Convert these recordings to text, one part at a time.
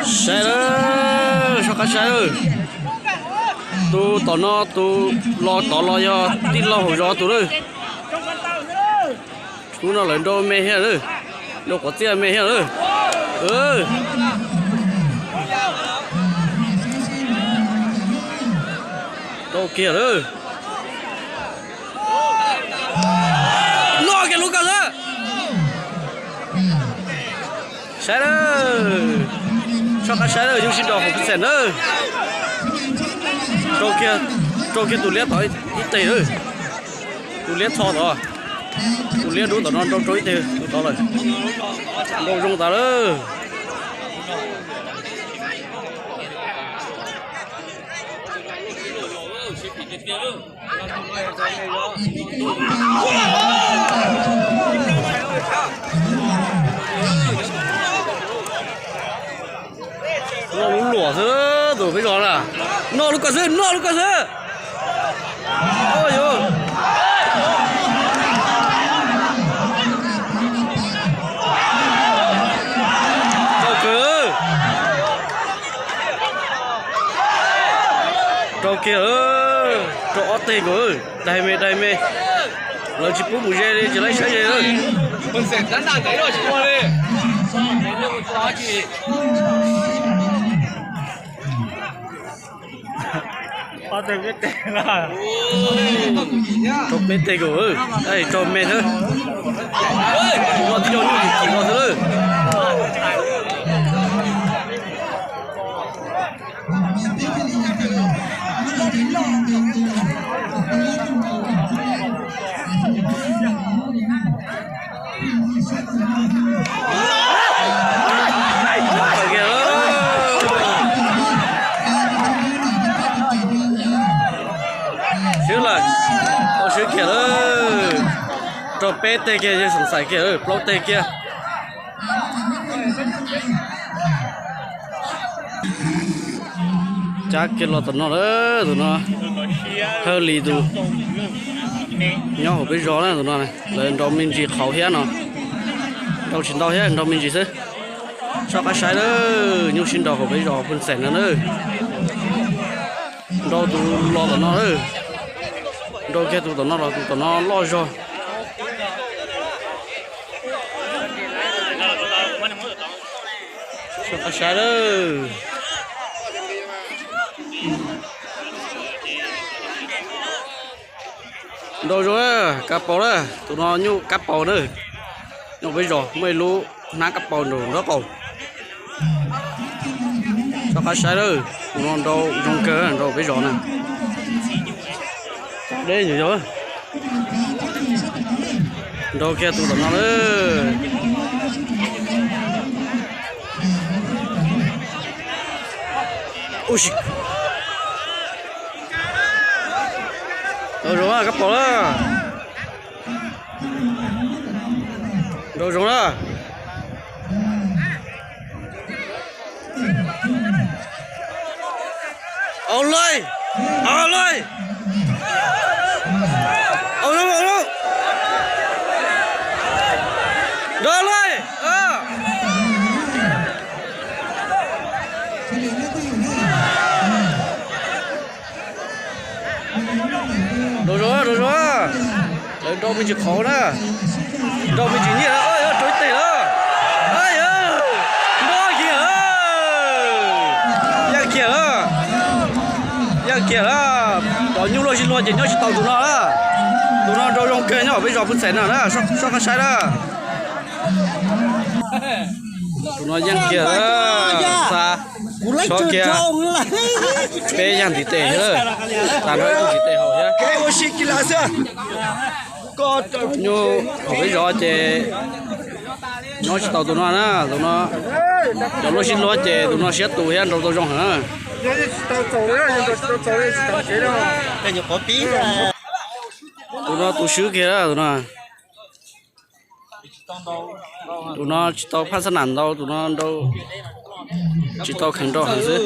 Saib lawm, soj qab saib lawm. Tus tom no tus los tod los yog tij laug hauv zos tus lawm. Hnub no lawv nrau me thiab lawm, nrau quav txiaj me thiab lawm. Rau kiag lawm. Noj kiag lub koj xwb. Saib lawm, soj qab saib lawm, nyuj sib nraus hauv pej xeem na. Rau kiag, rau kiag tus liab tod ib teg lawm. Tus liab txho tod, tus liab dub tom no nrau rau ib teg tus tod lawm. Nrau zoo tas lawm. Noj lub luam xwb tus peb zos na. Noj lub koj xwb, noj lub koj xwb. Rau kiag, rau ob teg nkaus, daig me daig me. Lawv tsis pub mus ze li, tsis laib saib ze lawm. Rau peb teg nkaus, rau me xwb. Tus no tib co nyuj kim kim no xwb lawm. Swb lawm, tau swb kiag lawm. Rau peb teg kiag, yawg Xoom Xais kiag, plaub teg kiag. Cab kiag los tom no lawm, tus no Hawj Lis tus nyob hauv peb zos na, tus no lawv nrau me ntsis qhauv thiab no, nrau tsis ntau thiab, nrau me ntsis xwb. Soj qab saib lawm, nyuj sib nraus hauv peb zos Phooj Xeem no na. Nrau tus los tom no lawm, nrau kiag tus tom no los tus tom no loj zog. Soj qab saib lawm. Nrau zoo, kab paus na, tus no nyuj kab paus na. Nyob peb zos muaj ib lub hnab kab paus nraum nraub qaum. Soj qab saib lawm, tus no nrau zoo kawg nraum peb zos na. Deb nyuam yaus. Nrau kiag tus tom no lawm. Nrau zoo, kab paus na. Nrau zoo na. Au lawm, au lawm. Au lawm, au lawm. Nrau lawm. Nrau zoo, nrau zoo. Lawv nrau me ntsis qhauv na. Nrau me ntsis nyiaj, rau ib teg lawm. Nrau kiag, yeej kiag lawm. Yeej kiag lawm. Cov nyuj luaj sib luag ces nyob tsis tau tus no na. Tus no nrau zoo kawg nyob peb zos Phooj Xeem no na, soj qab saib na. Tus no yeej kiag lawm. Xa, tso kiag peb yag ntiv tes thiab lawm. Xa nrau ib tug ntiv tes hauv thiab. Nyuj hauv peb zos ces nyob tsis tau tus no na, tus no cov luaj sib luag ces tus no siab tus thiab nrau tau zoo heev na. Tus no tus swb kiag tus no. Tus no tsis tau phaj xab nam ntau, tus no nrau tsis tau kheev nrau heev xwb.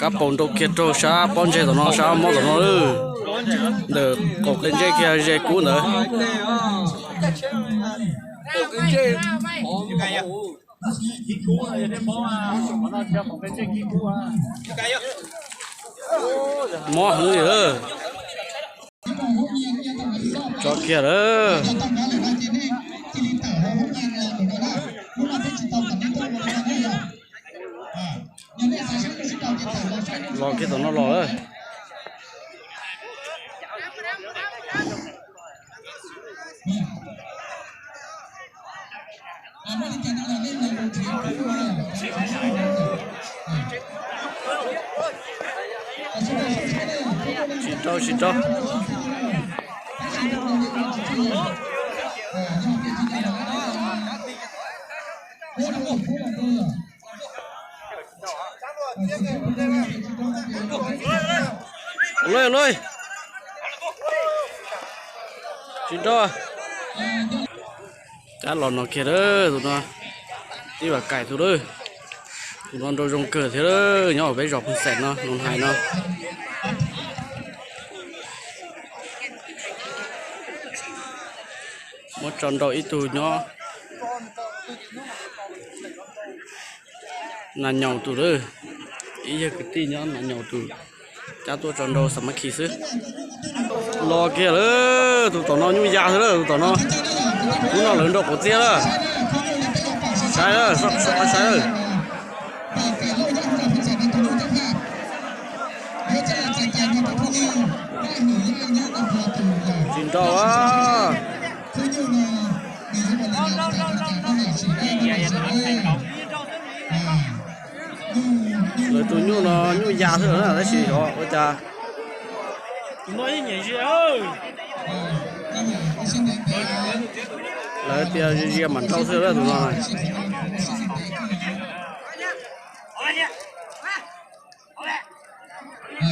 Kab paus nrau kiag raug sab pob ntseg tom no, sab mob tom no lawm. Ntawm qaum qe ntsej kiag ze kub ntawd. Mob heev li lawm. Tso kiag lawm. Los kiag tom no los lawm. Tsis rau, tsis rau. Los, los. Tsis nrog. Cab los no kiag lawm, tus no tib vam kaim tus lawm. Tus no nrau zoo kawg thiab lawm, nyob peb zos Phooj Xeem no, Loos Hais no. Muab tso nrau ib tug nyob Nas Nyaum tus lawm, ib yawg kwv tij nyob Nas Nyaum tus, cab tuaj tso nrau xa mab khi xwb. Los kiag lawm, tus tom no nyuj ya xwb lawm, tus tom no. Hnub no lawv nrau quav txiab lawm. Saib lawm, saib lawm. Tsis nrau. Lawv tus nyuj no nyuj ya xwb na, tab sis xyov ua cas. Lawv tias zia mam nrau xwb tus no.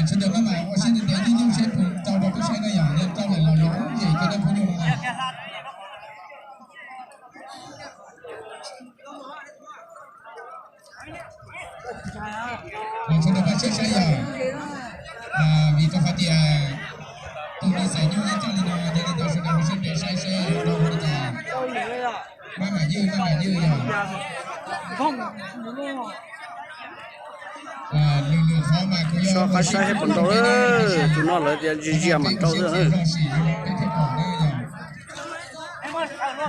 Sawv daws maj mam ua siab ntev ntev, nyuj seb puas tau rau peb saib na, yog nws tau lawm los zoo ces cov nej phooj ywg no. Sawv daws maj saib saib yog, vim rau qhov tias tus me xaiv nyuj ib txoj li no, yog li ntawd sawv daws ua siab ntev saib seb zoo li cas. Maj mam ywj, maj mam ywj yog. Soj qab saib seb puas nrau, tus no lawv tias zia zia mam nrau xwb.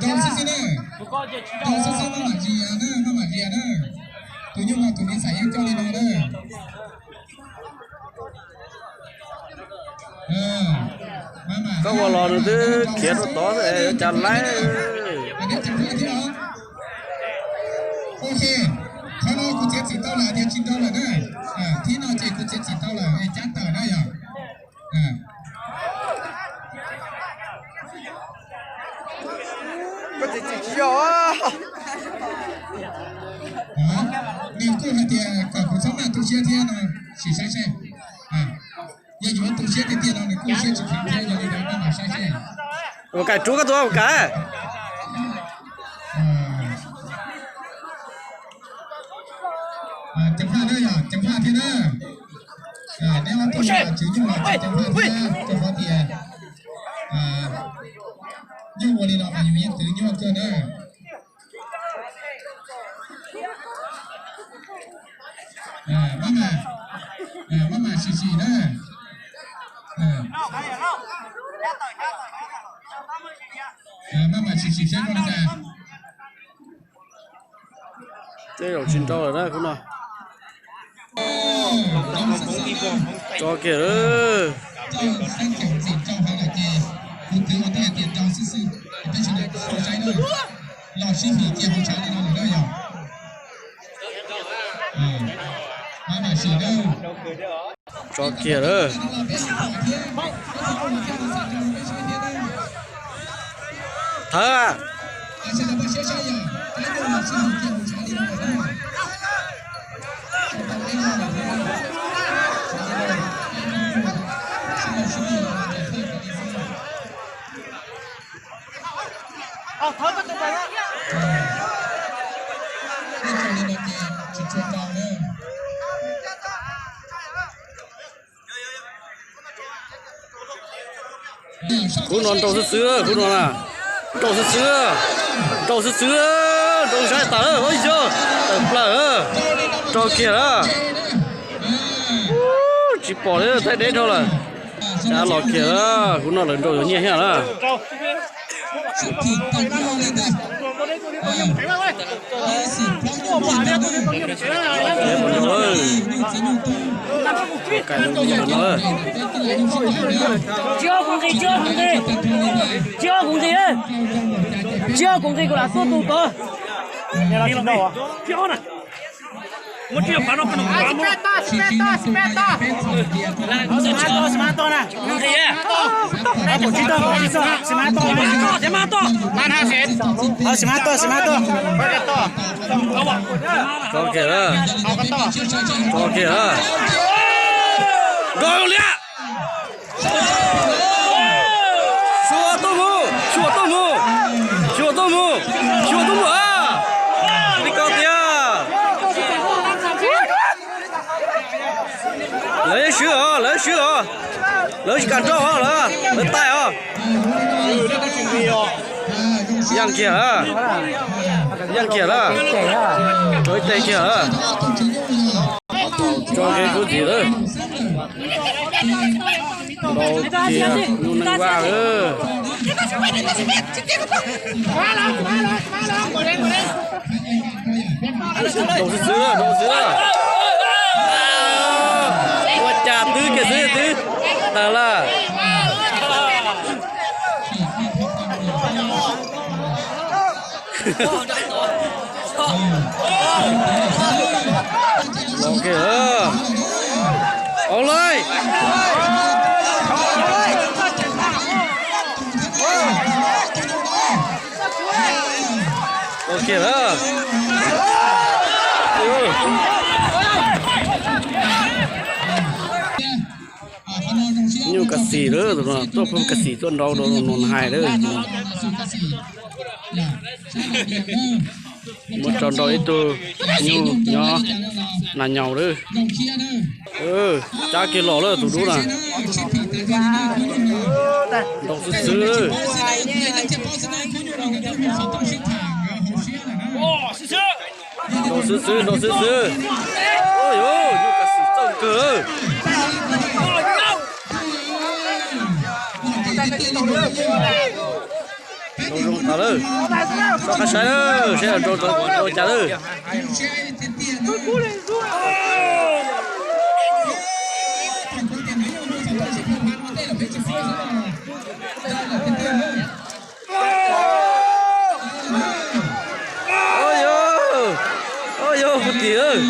Nrau xwb xwb na, nrau xwb xwb, maj mam zia na, maj mam zia na. Tus nyuj no tus me xaiv yeej coj li no na. Koj ua los nws twb khiav rau tod xwb, yuav cas laib. Ok, qhov no kuv txiav txim tau lawm tias tsis nrau lawm na. Thib no ces kuv txiav txim tau lawm es cab tawm na yog. Koj txiav txim tsis yog. Nws kuj hais tias kom kuv txhob maj tu siab thiab no, sim saib seb. Yog yuav tu siab tiag tiag no nws kuj siab tsis kheev thiab, yog li ntawd maj mam saib seb. Ua kaim rub koj tus ua kaim. Ceev faj na yog, ceev faj thiab na. Neb ob tug tswv nyuj los ceev faj thiab, rau qhov tias nyuj ua li no mas yus yeej twv nyuaj kawg na. Maj mam, maj mam sim sim na. Maj mam sim sim seb zoo li cas. Tej zaum tsis nrau lawm na khub no. Tso kiag lawm. Los sib him cia hauv tshaj li no lawm na yog. Maj mam sim na. Tso kiag lawm. Thawb. Khub no nrau xwb xwb, khub no na, nrau xwb xwb. Nrau xwb xwb, nrau saib tas, ua yog tawm plaws, nrau kiag lawm. Tsis pom li, thaij deb dhau lawm. Tsam los kiag, kuv no lawv nrau yuav nyiaj thiab na. Tsis ob kuv nqis, tsis ob kuv nqis, tsis ob kuv nqis, tsis ob kuv nqis kuv lam tuaj tu tod. Tso kiag lawm, tso kiag lawm. Nrau liab. Xyuas tuaj mus, xyuas tuaj mus, xyuas tuaj mus, xyuas tuaj mus a. Li ko tiag. Lawv swb os, lawv swb os. Lawv tsis kam nrau os, lawv taij os. Yeej kiag, yeej kiag lawm. Ib teg kiag lawm. Tso kev kub ntxim lawm. Nrau tiag, nyuj neeg vaj lawm. Nrau xwb xwb, nrau xwb. Ua cas twb kiag xwb twb tag lawm. Los kiag, ua li. Los kiag lawm. Nyuj kas xis lawm, tuaj pheej kas xis tuaj nrau rau no hais lawm. Muab tso nrau ib tug nyuj nyob Nas Nyaus lawm. Cab kiag los lawm tus dub na. Nrau xwb xwb. Nrau xwb xwb, nrau xwb xwb. Ua yuav, nyuj kas xis txawj kawg. Nrau zoo tas lawm. Txhob qab saib lawm, saib nrau tau cas lawm. Ua yuav, ua yuav, puag tim lawm.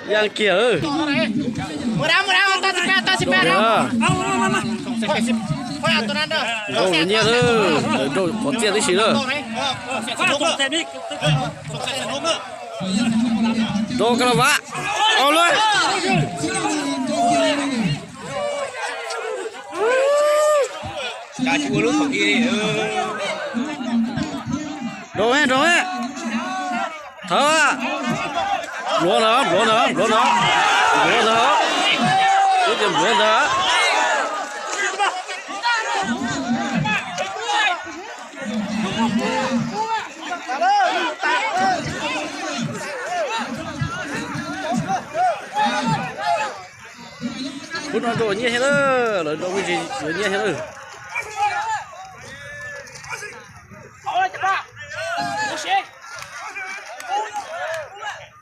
Yeej kiag lawm. Nrau nyiaj lawm, nrau qhov txiaj tib si lawm. Nrau ka la vam. Au lawm. Nrau, nrau. Thawb. Npluav ntag, npluav ntag, npluav ntag. Npluav ntag. Twb tias npluav ntag. Khub no nrau nyiaj thiab lawm, lawv nrau me ntsis yuav nyiaj thiab lawm.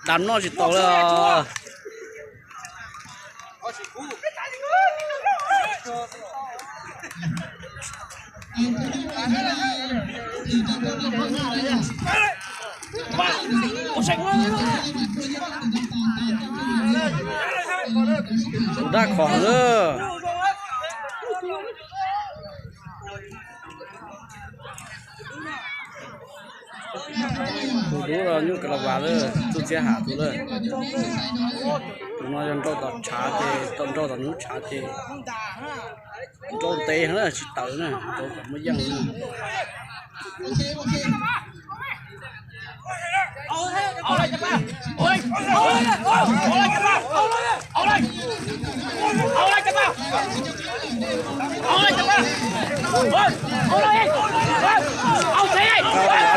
Dam noj tsis tau li os. Tus dab khom lawm. Tus dub los nyuj kas las vas lawm, txuj txiab ham tus lawm. Tus no yog nrau tom tshav ces, nrau tom nub tshav ces nrau ntev heev na, tsis tawm na, nrau kom muaj yeej na.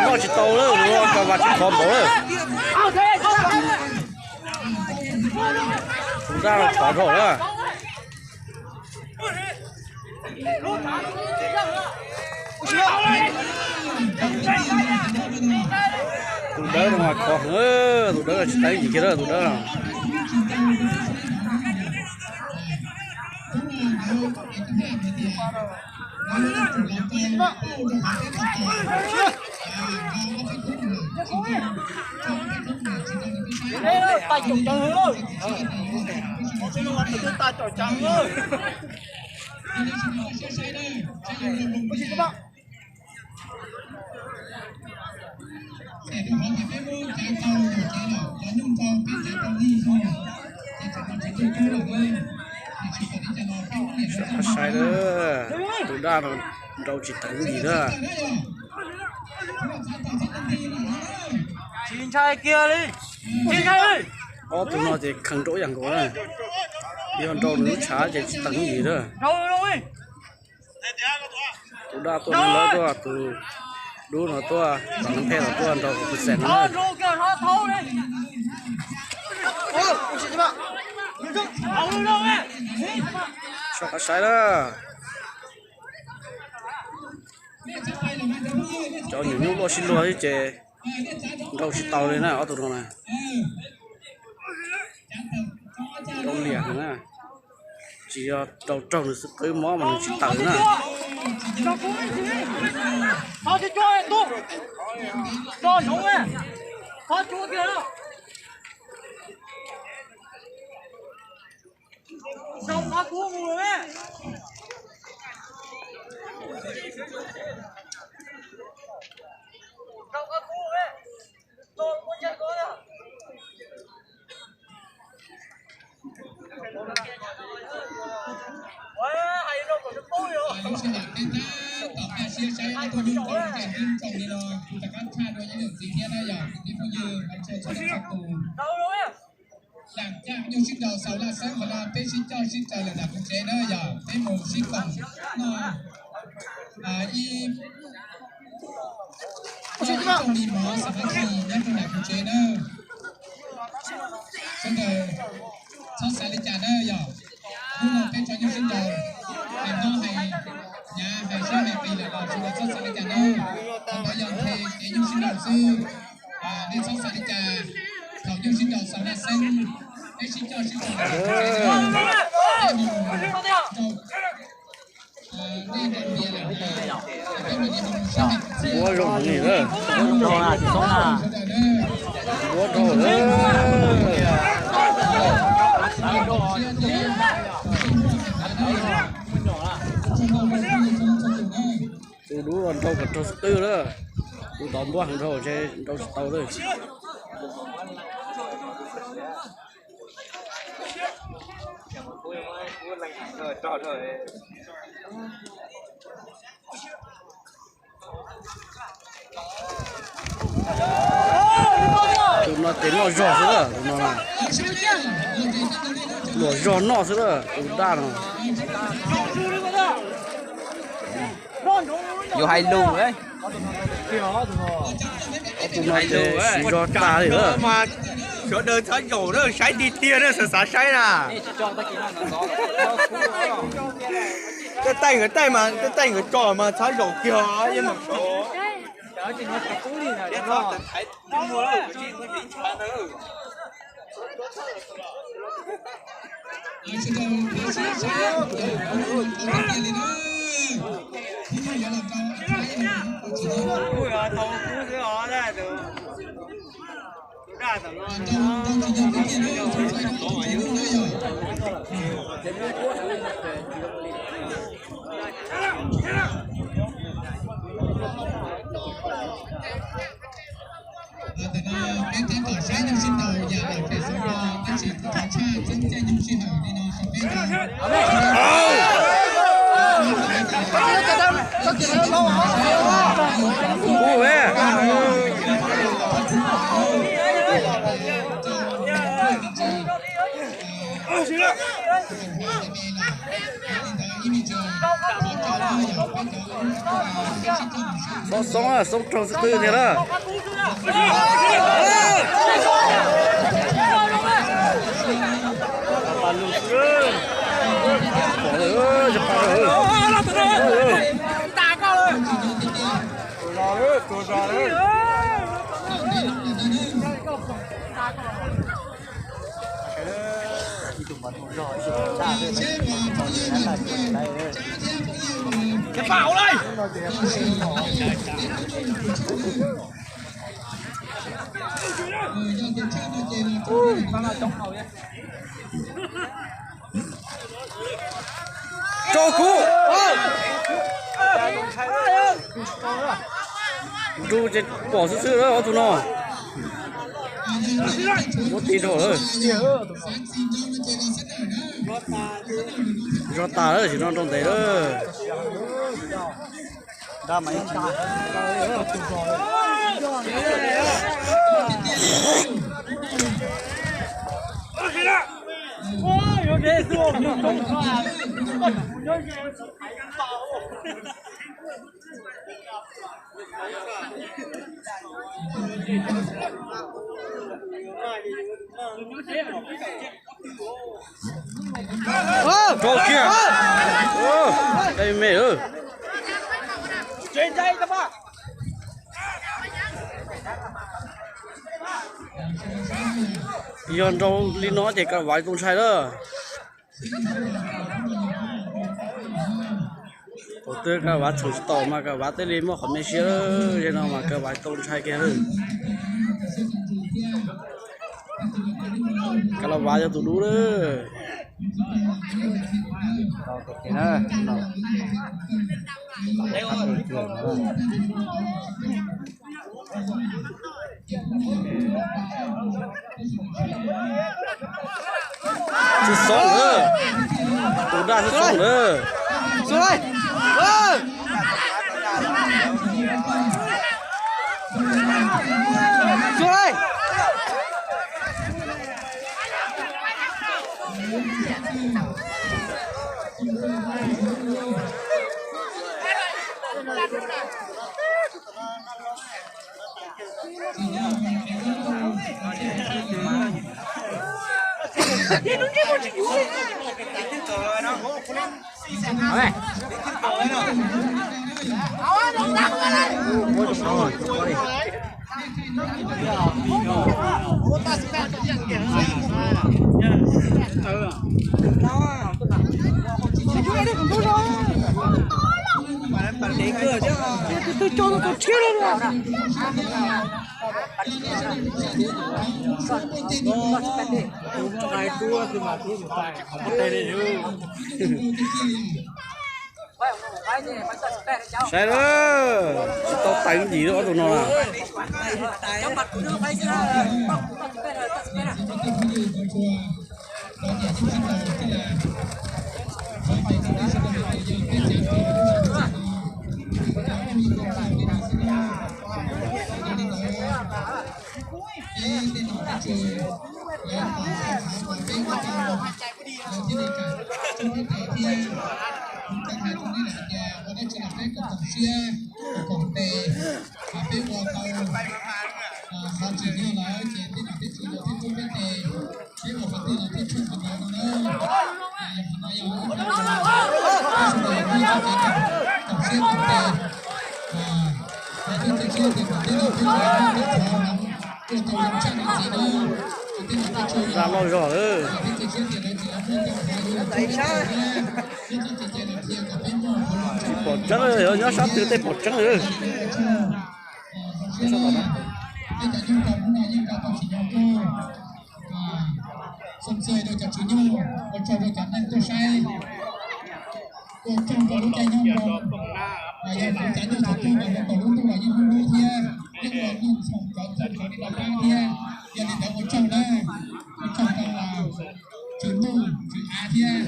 Noj tsis tau lawm, nws ua cas vas tsis khov npaum lawm. Tus dab khov dhau lawm. Tus dawb no mas khov heev, tus dawb tsis teev yim kiag lawm tus dawb. Saib lawm, tus dab no nrau tsis teev li na. Ob tug no ces kheev nrau ib yam nkaus na. Yog nrau nws lub tshav ces tsis teev li na. Tus dab tuaj no lawv tuaj, tus dub no tuaj, tus neeg phem no tuaj nrau tus xeem no. Soj qab saib na. Cov nyuam nyuj luaj sib luag xwb ces nrau tsis tau li na ob tug no na. Nrau liam heev na. Tsis yog nrau raug nws xwb qwb mob mas nws tsis tawm na. Lub sij hawm peb tab tom kaj siab saib ob tug nyuj nrau cas heev nrau li no, kuv rov qab tshaj dua ib leej txiv thiab na yog kwv tij phooj ywg hmov tshua txhua leej txhua tus. Lam caj nyuj sib nraus xaus laj xeeb qhov no peb sib coj sib raws lawm nram kuv tsev na yog peb mus sib koom noj ib rooj mi mov xa mab khi nyob rau nram kuv tsev na. Sawv daws txhob xav li cas na yog hnub no peb tso nyuj sib nraus, hais nyob hais hnyav hais siab hais qis lawm los sawv daws txhob xav li cas na. Qhov no yog nthe kev nyuj sib nraus xwb, nej txhob xav li cas. Thaum nyuj sib nraus xaus laj xeeb, peb sib coj sib raws lawm nram kuv tsev na, peb mus rau Npuab zoo heev li na. Npuab dhau lawm. Tus dub los nrau kom raug xub qwb lawm. Tus tod npuab heev dhau ntshe nrau tsis tau lawm. Tus no ces noj zog xwb, tus no luam zog noj xwb, tus dab no. Yuav hais lus, tus no ces siv zog tag li lawm. Sawv daws txhob zaum na, saib tiag tiag na, xav xav saib na. Tej taij nkawd taij mas, tej taij nkawd tso mas txhob zaum kiag. Tam no peb tab tom saib nyuj sib ntaus yam lom zem xov no, tab sis kuv thov tshaj txeeb caij nyoog sij hawm li no rau peb tau. Xoob xoob, xoob raug xwb twg thiab na. Rau kuv. Nrug ces pom xwb xwb lawm ob tug no. Muab tig rau lawm. Zog tas lawm, tsis no nrau ntev lawm. Rau kiag. Ua, dai me lawm. Yog nrau li no ces Kab Vav tau ntshai lawm. Thaum twg Kab Vav tshwm tsis tau mas Kab Vav thiaj li muaj qhov me siab, yog no mas Kab Vav tau ntshai kiag lawm. Kab Vav yog tus dub lawm. Tsis xoob lawm. Tus daj tsis xoob lawm. Saib lawm, tsis tau teev yim ob tug no na. Peb ua tau qhov tsis yog lawm ces tej zaum peb tsuas yuav thiab tub peb tes, peb ua qhov twg los thiaj tshuaj qhov ntawd no na. Yog qhov no yog ib qho sawv daws nyob tom kev koom siab koom tes, lawv thiaj txiav txim tias kom peb los peb ua qhov ua tau zoo tshaj no ntxiv na. Tej zaum peb tsuas yog loj zog lawm. Lawv thiaj txiav txim tias lawv tsis los muaj tau qhov yuav los tshaj peb tes thiab. Tsis pom tseeb, nyob sab twg tej pom tseeb. Peb cov nyuj rau hnub no yeej rau tau tsis nyuag kawg. Xom txwm rau cov tswv nyuj, ua tsaug rau cov neeg tuaj saib, ua tsaug rau lub caij nyoog zoo. Yog kuv cov nyuj thaum twg mas hnub thaum lub ntuj los yeej hlub hlub thiab, yeej ua nyuj ntxhoo cov ntxoov cov li no pab thiab. Yog li ntawd ua tsaug na, ua tsaug rau tswv ntuj tswv av thiab.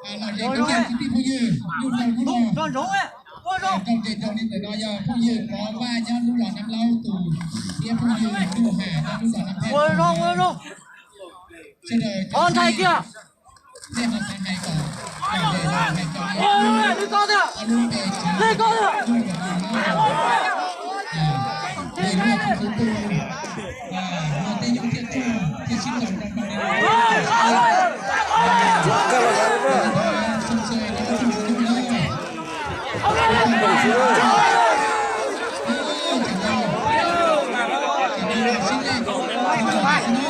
Los ze koj kiag kwv tij phooj ywg, nyuj rau hnub no, rau tes rau li ntawm no yog phooj ywg Pov Vaj nyob lub los Nab Laub tus, thiab phooj ywg Nuj Ham nyob lub los Nab Phab. Ho ntshai kiag. Ê, ê, ê, ê, ê, ê, ê, ê, ê, ê, ê,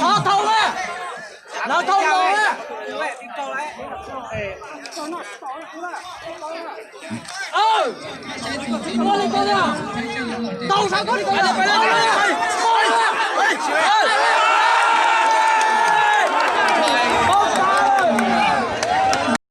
Thov thau na. Lawv thau los na. Tau sawv koj li ko.